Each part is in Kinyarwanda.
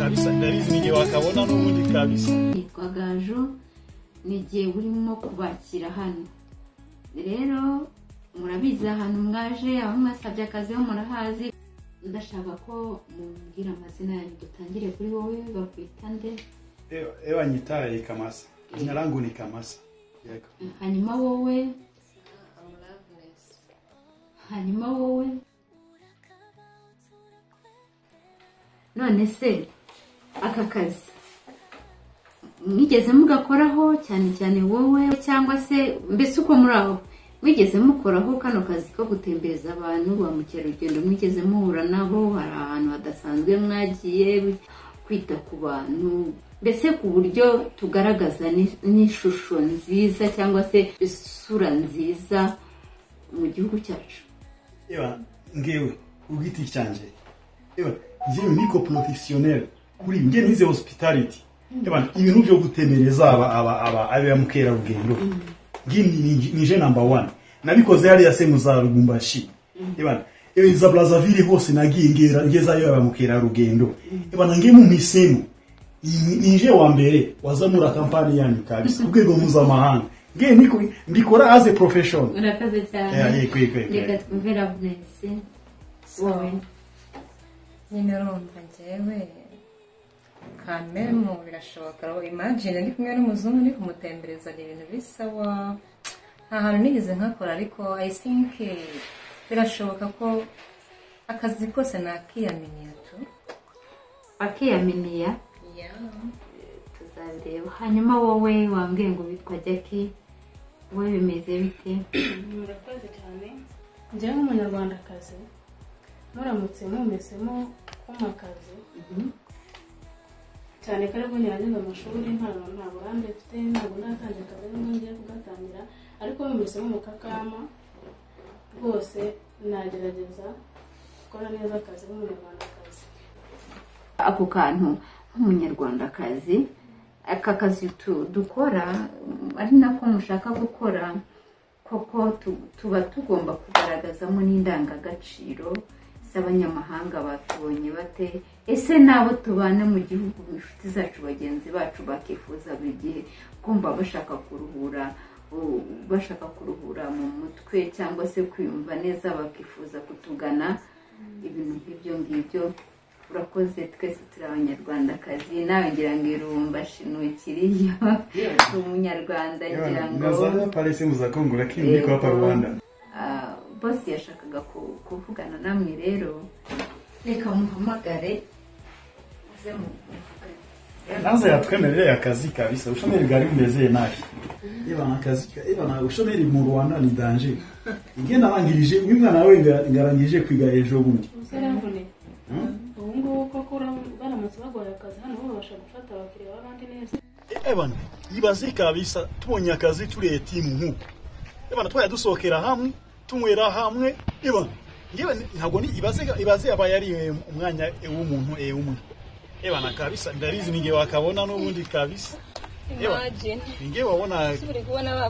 Kabisa ndabizi ninge wakabona n'ubundi kabisa. Nitwa Gaju, nigiye urimo kubakira hano. Rero murabizi ahantu mwaje, aho mwasabye akazi ho murahazi. Ndashaka ko mumbwira amazina yanyu, dutangire kuri wowe. Bakwita nde? Ewa nyitaye Kamasa. Jina langu ni Kamasa. Yego. Hanyuma wowe? Hanyuma wowe? None se aka kazi mwigeze mugakoraho, cyane cyane wowe, cyangwa se mbese uko muri aho mwigeze mukoraho kano kazi ko gutembereza abantu ba mukerarugendo? Mwigeze muhura nabo? Hari ahantu hadasanzwe mwagiye kwita ku bantu, mbese ku buryo tugaragaza n'ishusho nziza cyangwa se isura nziza mu gihugu cyacu? Ewa ngewe ugiti cyanje, ewa ngewe niko professionnel kuri nge nize hospitality. Ewa ibintu byo gutemereza aba mukerarugendo ngi nije number 1. Nabikoze hariya se muza Lubumbashi. Ewa za Brazzaville hose nagiye ngera ngezayo aba mukerarugendo. Ewa nge mu misemo nije wa mbere wazamura kampani yanyu kabisa ku rwego mpuzamahanga. Nge niko mbikora as a profession. Urakoze cyane. Yego yego yego. Reka twumve Loveness. Wowe? Nyine urumva njyewe kamemu birashoboka. Imagine ndi kumwe n'umuzungu ndi kumutembereza, ni ibintu bisawa. Nta hantu nigeze nkakora, ariko I think birashoboka ko akazi kose nakiyaminiya tu. Akiyaminiya? Yeah. Tuzabireba. Hanyuma wowe wambwiye ngo witwa Jackie, wowe bimeze bite? Murakoze cyane. Njyewe nk'umunyarwandakazi muramutse mumesemo kumakazi cyane ko aribwo ngirangiza amashuri, nta burambe mfite, ntabwo ndatangira akazi nubwo ngiye kugatangira, ariko mumesemo mukakama rwose nagerageza gukora neza akazi nk'umunyarwandakazi. Ako kantu nk'umunyarwandakazi, aka kazi dukora ari nako mushaka gukora koko, tuba tugomba kugaragazamo n'indangagaciro z'abanyamahanga. Batubonye bate? Ese nabo tubana mu gihugu, inshuti zacu, bagenzi bacu bakifuza buri gihe kumva bashaka kuruhura, bashaka kuruhura mu mutwe cyangwa se kwiyumva neza, bakifuza kutugana, ibintu nk'ibyo ngibyo. Urakoze, twese turi abanyarwandakazi. Nawe ngira ngo Lubumbashi ntukiriyo umunyarwanda, ngira ngo Nazaliwa pale sehemu za Kongo lakini niko hapa Rwanda. Bosi yashakaga kuvugana namwe, rero reka muhamagare uze muvugane. Naza yatwemereye akazi kabisa. Ushomeri bwari bumeze nabi. Eba akazi, eba ushomeri mu Rwanda ni danger. Nge narangirije uyu mwana we ngarangije kwiga ejo bundi. Usaravune. Ubu ngubu koko baramutse bagoye akazi hano, babasha gufata abakiriya b'abandi neza. Eba ibaze kabisa tubonye akazi turiye timu nkuko. Eba twaya dusohokera hamwe, tunywera hamwe. Eba ngewe ntabwo ni ibaze aba yari umwanya w'umuntu umwe. Eba na kabisa ndabizi ninge wakabona n'ubundi kabisa. Imagine ninge wabona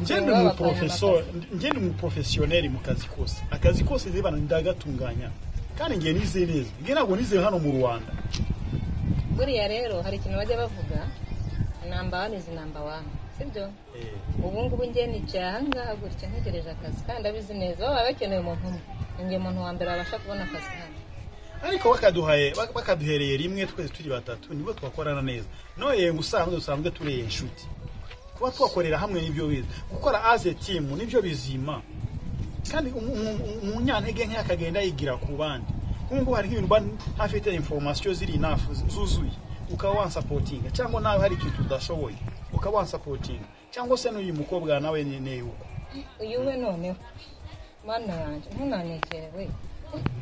ngende mu professor, ngende mu professionnel mu kazi kose. Akazi kose zebana ndagatunganya. Kandi ngiye nize neza. Ngiye ntabwo nize hano mu Rwanda. Buriya rero hari ikintu bajya bavuga, number 1 is number 1. Sibyo? Ubu ngubu ngiye nicaye aha ngaha gutya ntegereje akazi, kandi abizi neza baba bakeneye umuntu umwe. Ngiye umuntu wa mbere wabasha kubona akazi hano. Ariko bakaduhereye rimwe twese turi batatu nibwo twakorana neza. Noye usanzwe usanzwe turi inshuti. Kuba twakorera hamwe nibyo biza. Gukora as a team nibyo bizima. Kandi umunyantege nke akagenda yigira ku bandi. Nkungu hari nk'ibintu bandi ntafite information ziri enough zuzuye, ukaba wansupportinga, cyangwa nawe hari ikintu udashoboye ukaba wansupportinga, cyangwa se n'uyu mukobwa nawe nyene uko. Uyu we noneho mana yanjye ntunanegere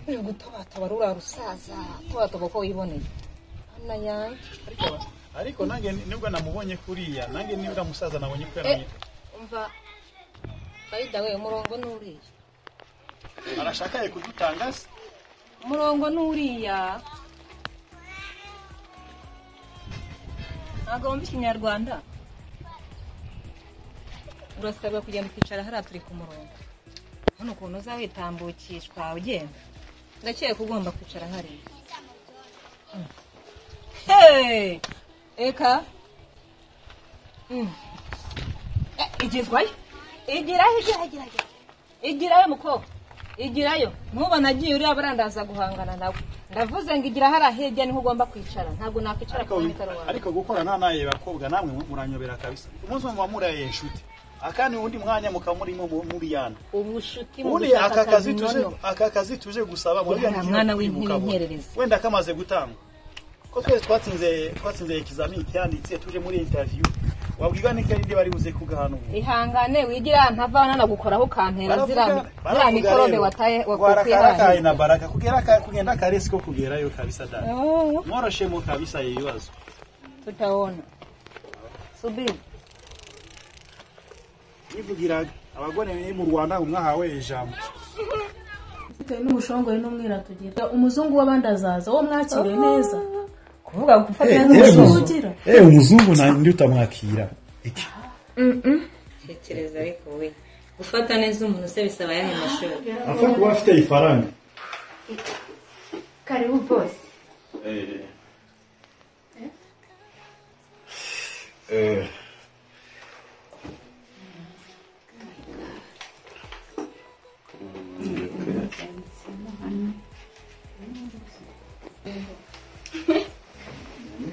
uri gutabatabara ura rusaza tabataba ko wiboneye mana yanjye. Ariko nange nibwo namubonye kuriya, nange nibwo musaza nabonye ko yaramenye. Umva Faida we, umurongo nuriya. Arashaka kudutangaza. Umurongo nuriya. Ntabwo wumva ikinyarwanda. Urasabwa kugenda ukicara hariya turi ku murongo. Hano ukuntu uzawitambukishwa ugenda. Ndakeka ugomba kwicara hariya. Hey! Eka. Igizwayo. Igirayo igira. Igirayo mukobwa. Igirayo. Ntubona agiye uriya burandaza guhangana nawe. Ndavuze ngo igira hara hirya niho ugomba kwicara. Ntabwo nakwicara ku mitaro wawe. Ariko gukora nanaye bakobwa namwe muranyobera kabisa. Umunsi mwa muraye inshuti. Akani undi mwanya mukamurimo muri yana. Ubushuti mu aka kazi tuje gusaba muri yana mwana w'inkererezi. Wenda kamaze gutangwa. Ko twese twatsinze ikizamini cyanditse tuje muri interview. Wabwirwa n'ikindi bari buze kugahana ubu. Ihangane wigira ntavana nagukoraho ukantera zira mikorobe wataye wakuye hano. Na baraka kugera kugenda karesi ko kugerayo kabisa dada. Mworoshe mu kabisa ibibazo. Tutaona. Subiri. Nivugiraga abagore mu Rwanda umwahawe ijambo. Bitewe n'umushongore n'umwira tugira. Umuzungu w'abandi azaza wo mwakiriye neza. Kuvuga gufata n'umuzungu. Umuzungu ndi utamwakira. Iki. Tekereza ariko we. Gufata neza umuntu se bisaba yahe mashuri. Apfa kuba afite ifaranga. Karibu boss.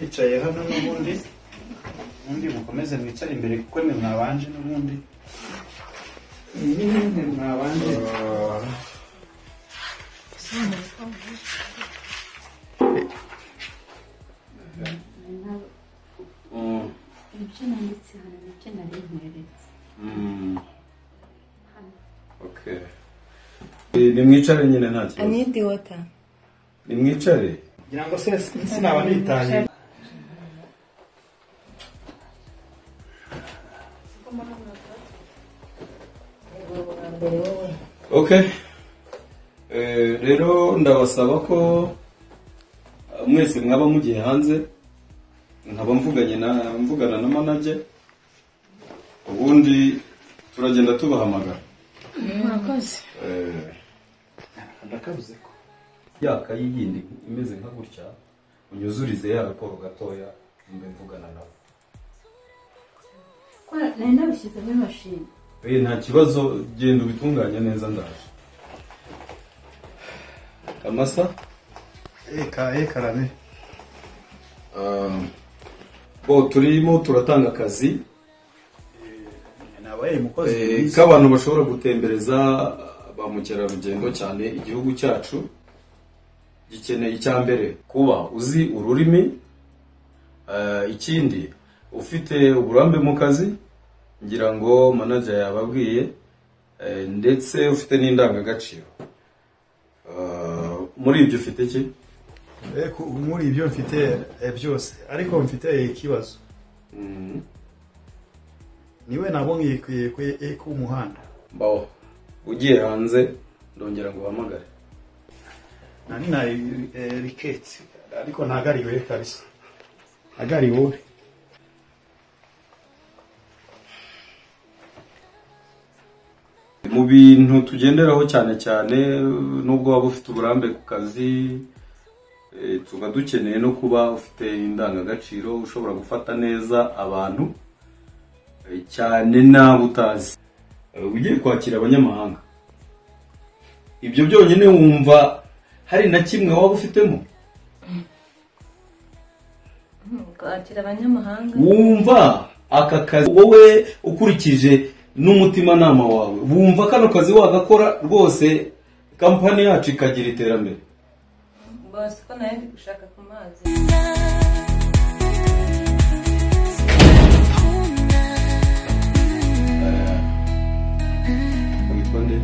Nicaye hano n'ubundi undi mukomeze mwicare imbere kuko ni mwabanje n'ubundi ni mwabanje. Ibyo nanditse hano nibyo nari nkweretse. Okay. Nimwicare nyine nta kibazo. I need the water. Nimwicare. Ngira ngo se sinaba nitaye. Okay. Rero ndabasaba ko mwese mwaba mugiye hanze nkaba mvugana na manager ubundi turagenda tubahamagara. Murakoze. Ndakabuze ko yakayi yindi imeze nka gutya unyuzurize ya raporo gatoya mbe mvugana nawe. Ko nari nabishyize muri mashini. Nta kibazo genda ubitunganye neza ndaje. Kamasa? Karame. Bo turimo turatanga akazi. Nabaye mukozi k'abantu bashobora gutembereza ba mukerarugendo cyane igihugu cyacu gikeneye icyambere kuba uzi ururimi, ikindi ufite uburambe mu kazi ngira ngo manager yababwiye, ndetse ufite n'indangagaciro. Muri ibyo ufite iki? Muri ibyo mfite byose ariko mfite ikibazo. Niwe nabonye ku muhanda. Bawo ugiye hanze ndongera ngo uhamagare. Nani na riketi ariko ntagariwe kabisa. Agariwe. Mu bintu tugenderaho cyane cyane nubwo waba ufite uburambe ku kazi tuba dukeneye no kuba ufite indangagaciro ushobora gufata neza abantu cyane nabo utazi. Ugiye kwakira abanyamahanga ibyo byonyine wumva hari na kimwe waba ufitemo? Kwakira abanyamahanga wumva aka kazi wowe ukurikije n'umutima nama wawe wumva kano kazi wagakora rwose kampani yacu ikagira iterambere. Boss ko nawe ndi gushaka ku mazi. Witonde.